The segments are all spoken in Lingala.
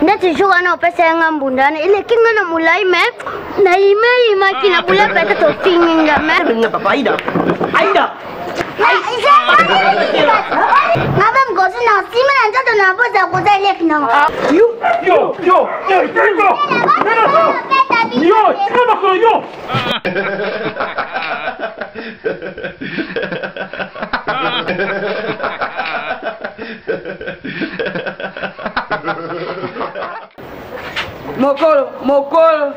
Ndeti jour wana opesa ye nga mbunda wana eleki nga na molai me nayimayimaki na bula peut-être ofingi nga me papa Aida Aida nga mpe mokosi na nsima na nzoto na mposa koza eleki na nga yo yo yo yo yo tika makolo yo Mokolo, mokolo.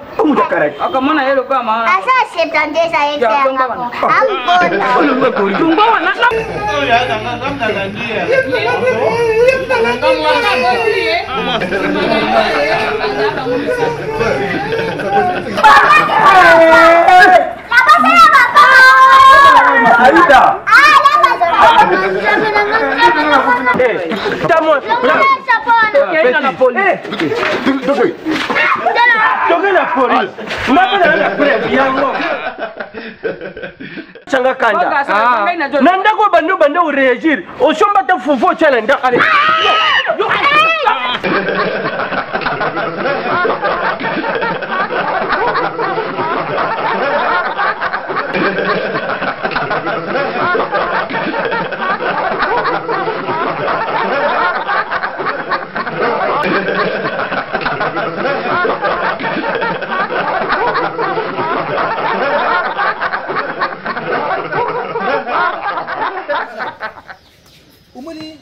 Akamona ye lokola mama. Asa 72 aye Aïda. Toke na police. Mabela na preuve yango. Changa kanda. Na ndako bando bando réagir. Osomba ta fufu otya na ndako. Ale. Omoni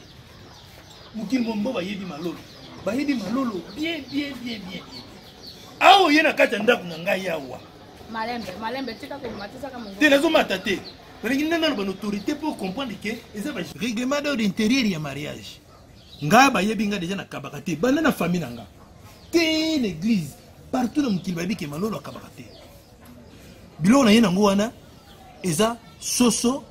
mokili mombo bayebi malolo bayebi malolo bien bien bien bien bien awa oye na kati ya ndako na ngai awa malembe malembe tika komatisaka mongongo te nazomata te nalingi nde naloba na autorité mpo comprendre ke eza ba règlement d'ordre intérieur ya mariage ngai bayebi ngai deja nakabaka te banda na famille na nga te na église partout na mokili bayebi ke malolo akabaka te biloko na ye nango wana eza soso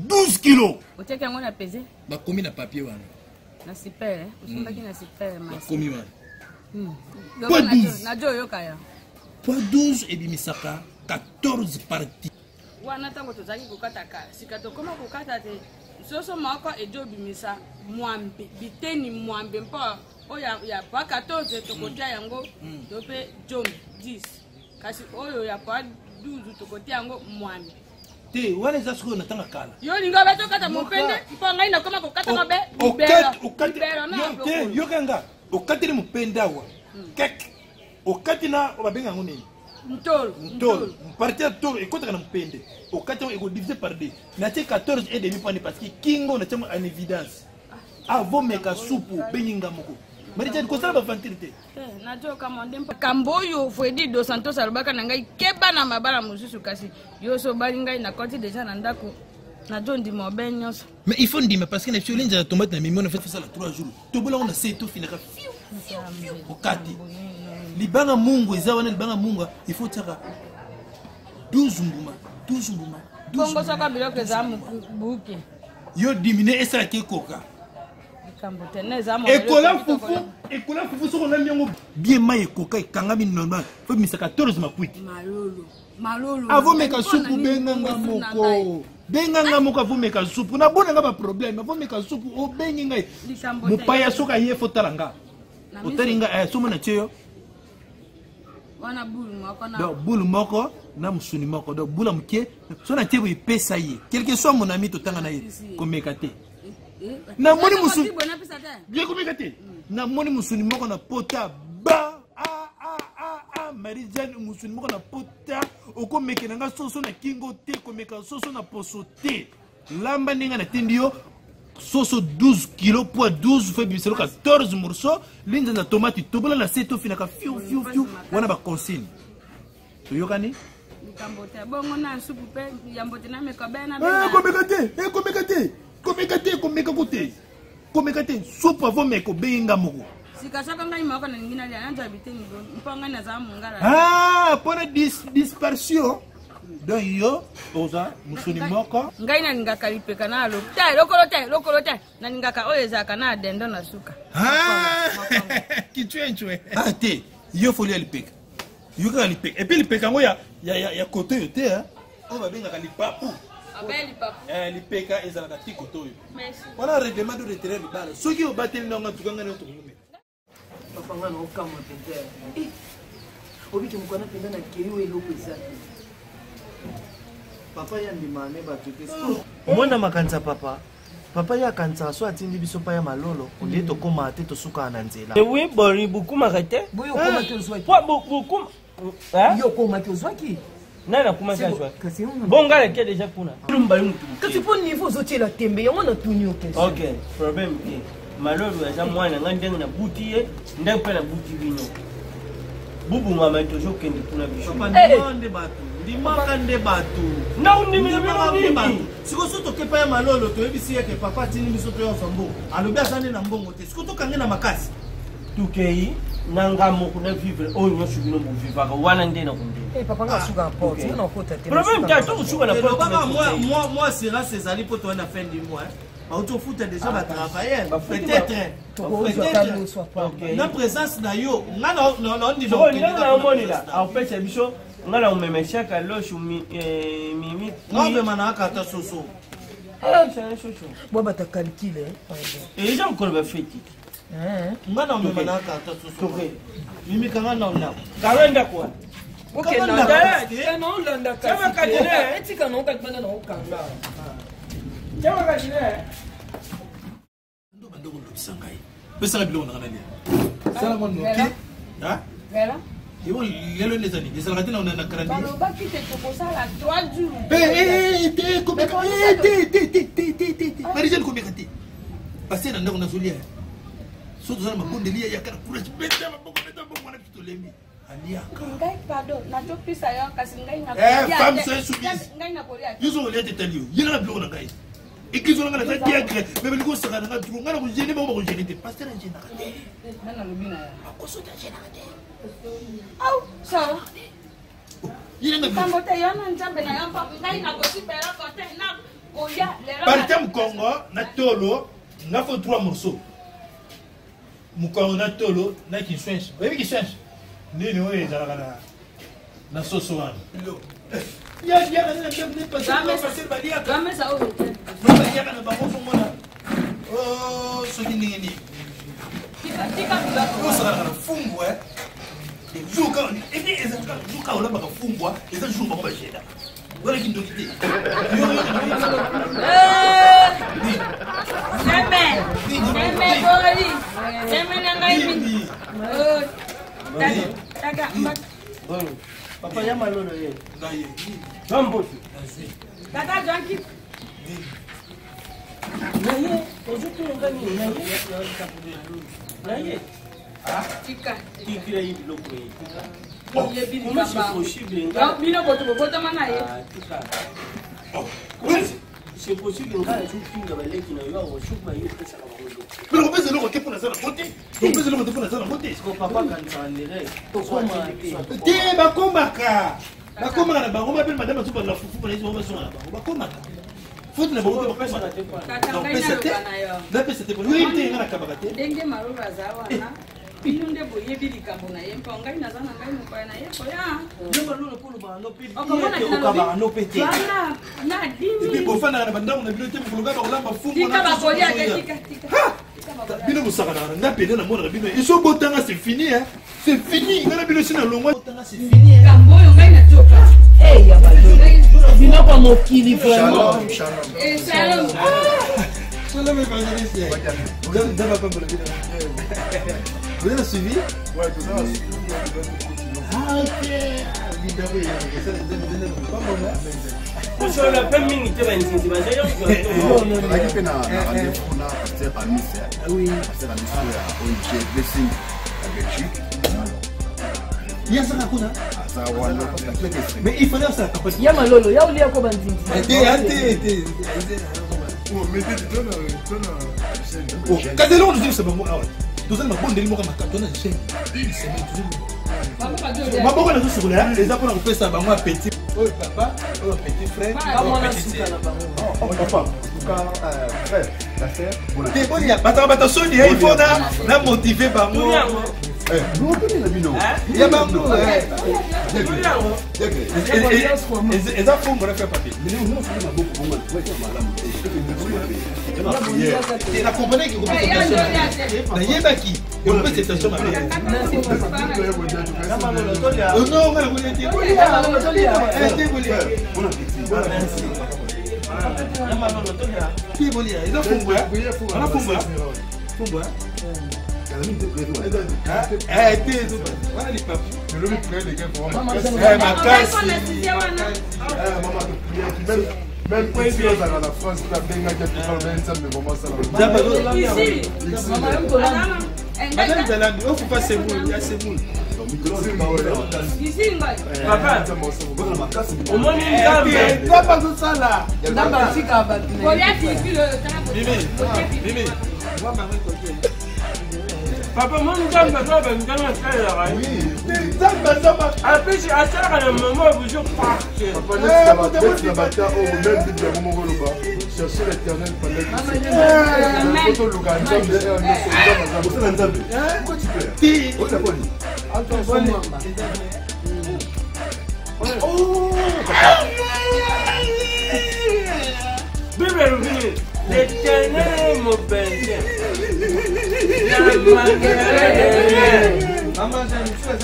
12 kilo otiaki yango na pese bakomi na papier wana na super eh? osombaki na super bakomi wana hmm. poids 12 najo oyoka ya poids 12 ebimisaka 14 parti wana ntango tozalaki kokataka sika tokoma kokata te soso moko ejo obimisa mwambe biteni mwambe mpo oyo ya poids 14 tokotia yango hmm. to mpe jomi 10 kasi oyo ya poids 12 tokotia yango mwambe te wana eza sikoyo na ntango kala yo olingi obe tokata mopende mpo ngai nakoma kokata mabe te yoka nga okateli mopende awa hmm. kek okati na babenga yango nini ntolo ntolo parti ya tolo ekotaka na mopende okati yango ekodivise par deux natie 14 et demi pwani parce que kingo natie yango en évidence avomeka supu obengi nga moko marijani kosala bavantire te Eh, nazoka monde makambo oyo fredi dos santos alobaka na ngai keba na mabala mosusu kasi yo so obali ngai nakoti deja na ndako nazondima obe nyonso mais il faut ndima parce que na biso olinzala tomate na mimona fasala 3 jours tobolango na se tofinaka fiu fiu okati libanga mungu eza wana libanga mungu il faut tiaka 12 mbuma 12 mbuma bongo soka biloko eza buki yo diminue esalaki ekoka ekola fufu ekola fufu soki olambi yango bien mai ekoka ekangami normal fo ebimisa 14 makwiti avomeka supu benganga moko benganga moko avomeka supu nabona nga baproblème avomeka supu obengi ngai mopaya soki aye fo tala nga otali nga eh, somo na tie yo wana bulu moko na donc bulu moko na musuni moko donc bula moke so na tie boye pesa ye quelque soit mon ami totanga na ye komeka te eh, eh, namoni musuni bien komeka te namoni musuni moko na pota ba a a a a marie jeanne musuni moko na pota okomekela nga soso na kingo te komeka soso na poso te lamba ndenge natindi yo soso 12 kilo poids 12 fo ebimiselo 14 morceau linza na tomate tobola na se tofinaka fiu fiu fiu wana baconsigne toyokani likambo te bongo na nsupu mpe yambo te nameka bena eh, komeka te eh, komeka te komeka te komeka ko te komeka te supu avo meka obengi nga moko sika soki ngai moko nalingi nalia nanzwa biteni mpo ngai nazala mongala ah, mpona dispersion donc yo oza mosuni moko ngai nalingaka lipeka na alo te lokolo te lokolo te nalingaka oyo ezalaka na dendo na suka ah! Kichwenchwe. Ah te, yo folia lipeka. Yo kaka lipeka. Et puis lipeka yango ya ya ya, ya kote oyo te hein. Oyo babengaka lipapu. Abe lipapu. Eh, lipeka ezalaka ti kote oyo. Merci. Wana règlement de retrait libala. Soki obateli na ngo tuka ngana tokomela. Papa nga na okamwa mpenza. Eh, obiki mokwana mpenza na kei oyo eloko eza te. Papa ya ndima ne bato te. Omona makanisa papa. Papa ye akanisaka so atindi biso pa ya malolo olie tokómaa te tosukaka na nzela. Oui, bori bukumaka te. Boye okomaki ozwaki. Po bukuma. Yo okomaki ozwaki. Nani akumaki azwaki? Bon ngai nake deja kuna. Mbali mutu. Kasi mpo niveau ozotiela tembe yango natuni yo question. Ok, problème te. Malolo aza mwana ngai ndenge nabuti ye ndenge mpe nabuti bino. Bubungama tozokende kuna biso. Papa ndima nde bato. Ndimaka nde bato. Ndimaka bino nini? Sikoyo so toke pa ya malolo toyebisi ye ke papa atindi biso toya kozwa mbongo. Alobi aza nde na mbongo te. Sikoyo tokange na makasi. Tokei na nga moko na vivre oyo nyonso bino bovivaka wana nde na kondima. Eh papa nga suka na porte, nga na okota te. Problème te, tokosuka na porte. Elobaka mwa assurance ezali mpo toya na fin du mois. Bauti ofuta déjà ba travailleurs. Peut-être. Na présence na yo, nga na ondima. Sikoyo ndenge na omonela, akopesa biso nga na omema shaka loso mimi. Nga omema na akata soso. Bo bata calcul. Eza mokolo bafeti. Nga na omema na akata soso. Mimi kanga na ndako. Kanga ndako wana. Olanda kasi etika na okanga na okanga. Ndo bando kolobisa ngai. Pesaka biloko na ngai nalia. Sala mwa noki. Ha? Vera? Ebo lelo nde ezali. Ezalaka te na calendrier. Balobaki te tokosala 3 jours. Eh te komeka eh te te te te te te te. Marie-Jeanne komeka te. Parce na ndako nazolia. So tozala mabondeli ya kala courage beta maboko beta maboko wana biso tolembi. Aliaka. Ngai pardon, nazopesa yo kasi ngai Eh femme soyez soumise. Ngai nakolia. Yo zo kolia te tali yo. Yela na biloko na ngai. Église wana nga naza diacre mais balingi kosaka na nga trop nga na kogene bango bakogene te pasteur agenaka te akoso te agenaka te likambo te yo na nzambe na yo mpo ngai nakosipela kote na koya lelo parite mokongo na tolo nga fo trois morceaux mokongo na tolo na kiswense oyebi kiswense nini oyo ezalaka na soso wana baliaka na bango ozomona soki ndenge nini osakalaka na fumbwa epuis ezalaka jour olambaka fumbwa eza jour bango bagena wana kindoki te. Seme seme boli seme na ngai mingi taka. Papa ya malolo ye. Zambosi. Tata Janki. Naye, ozotuna nini naye? Naye. Tika. Tikila ye biloko ye. Tika. Oyebi Comment c'est possible nga? Bino boto bobotama na ye. Tika. Comment c'est possible nga azofinga baleki na yo awa soki baye opesaka bango eloko? Mais kopesa eloko te mpo naza nango te. Kopesa eloko te mpo naza nango te. Papa kanisaka ndere. Tokoma te. Te bakomaka. Bakomaka na bango mpe madame azobala fufu mpona bango bazonga na bango bakomaka. Faute na bango te bakomaka. Tata ngai naloba na yo. Napesa te mpo yoyebi te nga nakabaka te. Ndenge maloba aza wana. Bino nde boyebi likambo na ye mpo ngai naza na ngai mopaya na ye koya. Okabaka no pe te. Na dimi. Bofandaka na bandako na bino te mokolo kaka bakolamba fumbwa. Tika bakolia te tika tika. Bino bosakanaka na nga pene namonaka bino esobotanga c'est fini hein. C'est fini nga na bino si na longwa. C'est fini hein. Likambo oyo ngai natioka. Eh ya balolo. Biloko ya mokili vraiment. Shalom, shalom. Eh shalom. Shalom évangéliste. Nzambe apambola bino. Vous avez suivi? Ouais, tout ça, suivi. Ah, ok. Kosola mpe mingi te banzinzi bazali. Tozalaki mpe na rendez-vous na pasteur Amis, pasteur Amis oyo ya ONG Blessing ya Belgique. Ye azaka kuna. Aza wana parce que atleke. Mais il fallait osala campagne. Ya malolo, ya olia ko banzinzi. Te te te. Kasi eloko tozongisa bango awa toza na mabondeli moko makasi toza na chaîne une semaine tozongisa maboko nazosukola eza mpona kopesa bango apeti oyo papa oyo petit frère. Bamwana suka na bango. Papa. tout cas, frère, la sœur, bon te bolia bataka bato soni il faut na motiver bango. Ya bango eza fombo na frère papi. Na comprendre ke nayebaki ekopesa tension mabe. Non, nga nakolia te, bolia te, bolia te, bolia. Eza fombo ya wana, fombo ya, fombo ya te, wana lipapu makasi. Même ici, ozalaka na France mpe abengaki atuka Nzambe vraiment asala. Madame Zalambi, okupa semoule ya semoule. Papa, omoni Nzambe. Nzambe azosala. Nzambe atika bato. Mimi, Mimi. Papa, omoni Nzambe aza banzambe asalelaka. Nzambe aza apesi asalaka na mama toujours parke. Papa, na bata oyo, même Bible yango moko oloba: chercher l'Éternel pendant que toluka Nzambe nyonso. Nzambe aza Nzambe. Pourquoi tu pleures? Oza Oh, Bible elobi nini? L'Éternel est mon berger. Je ne manquerai de rien. Mama Jeanne, tu as te.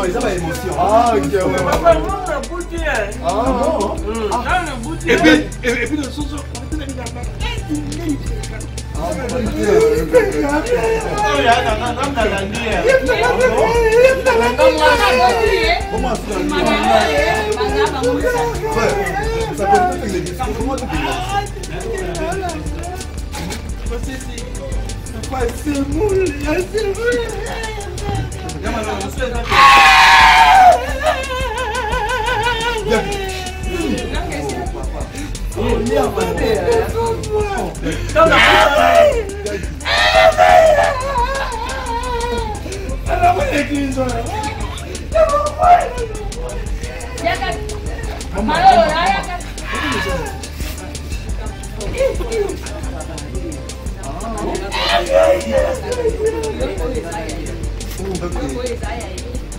Eza ba émotion. Ah, ok, ouais. Papa, nous na buti. Ah, na buti. Et puis le soso. Frère, ça peut pas faire les discours. Comment tu Semoule.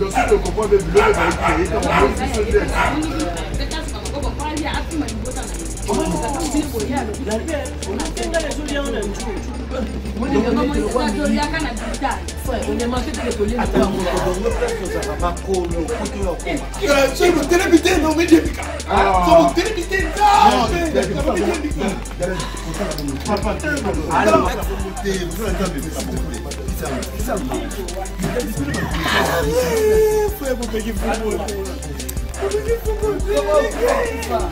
Donc si tu comprends bien, biloko ezali te, biso nde. Soki botelemi te, nomediebika. So botelemi te, nzambe. Papa.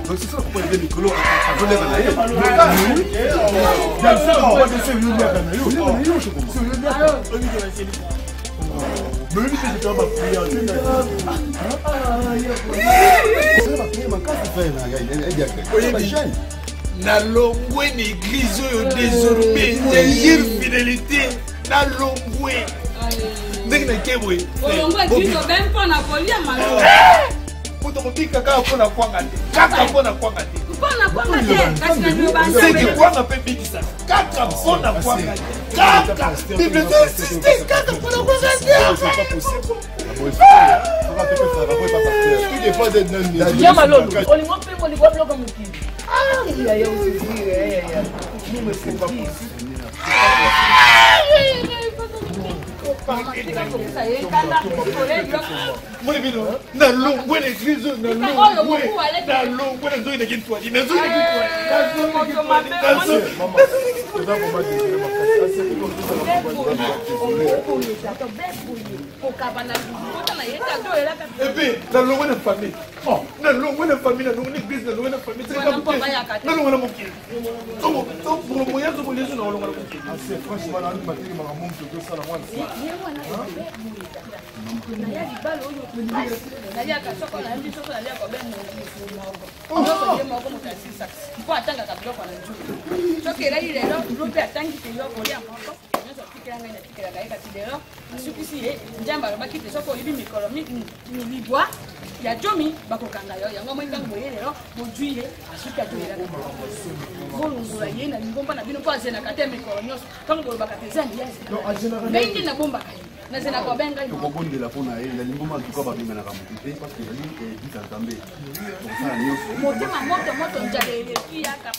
Donc c'est ça pourquoi il est mikolo azoleka na ye. Oleka na yo, je comprends. Mais lui, c'est quand même prière. C'est makasi, frère. Nalongwe na église oyo désormais, je jure fidélité, nalongwe ndenge nake boye. Mpona kolia malo. Moto kobika kaka mpona kwanga te, kaka mpona kwanga te. Mpona kwanga te, kasi na liloba. Seke kwanga mpe bikisa kaka mpona kwanga te, kaka Bible ezoinsiste kaka mpona kwanga te. Ya malolo, olingo mpe bolingo biloko mokili. Yaya, osouffrir yaya. Moni bino, nalongwe na église oyo, nalongwe, nalongwe, nazongi na kintwali, nazongi na kintwali, nazongi na kintwali. Kokaba na libota na ye te azoyelaka. Epuis nalongwe na famille, oh, nalongwe na famille, nalongwe na église, nalongwe na famille, nalongwe na mokili. Moya zokolieso na olonga na mokili. Franchement, nani mateki makambo moto tosala mwana. Naya libala oyo naliaka soko nayambi soko naliaka obe moko nyonso ye moko moto asisaka mpo atangaka biloko na nzungu. Soki elali lelo, lobi atangi te, yo kolia moko nyonso atikela ngai, natikelaka ye. Kasi lelo asukisi ye. Nzambe alobaki te soki oyibi mikolo libwa ya jomi, bakokanga yo. Yango moi ntango boye lelo bojwi ye, asuki, atoyelaka. Bolongola ye na lingomba na bino mpo azenaka te mikolo nyonso. Ntango bolobaka te eza nde ngai nde nabombaka ye, nazelaka obengai. Tokobondela mpo na ye na lingomba. Ntuka babenganaka motu te parce que ezali église ya Nzambe. Tokosala nyonso. Motema moto moto, nzala eleki yaka.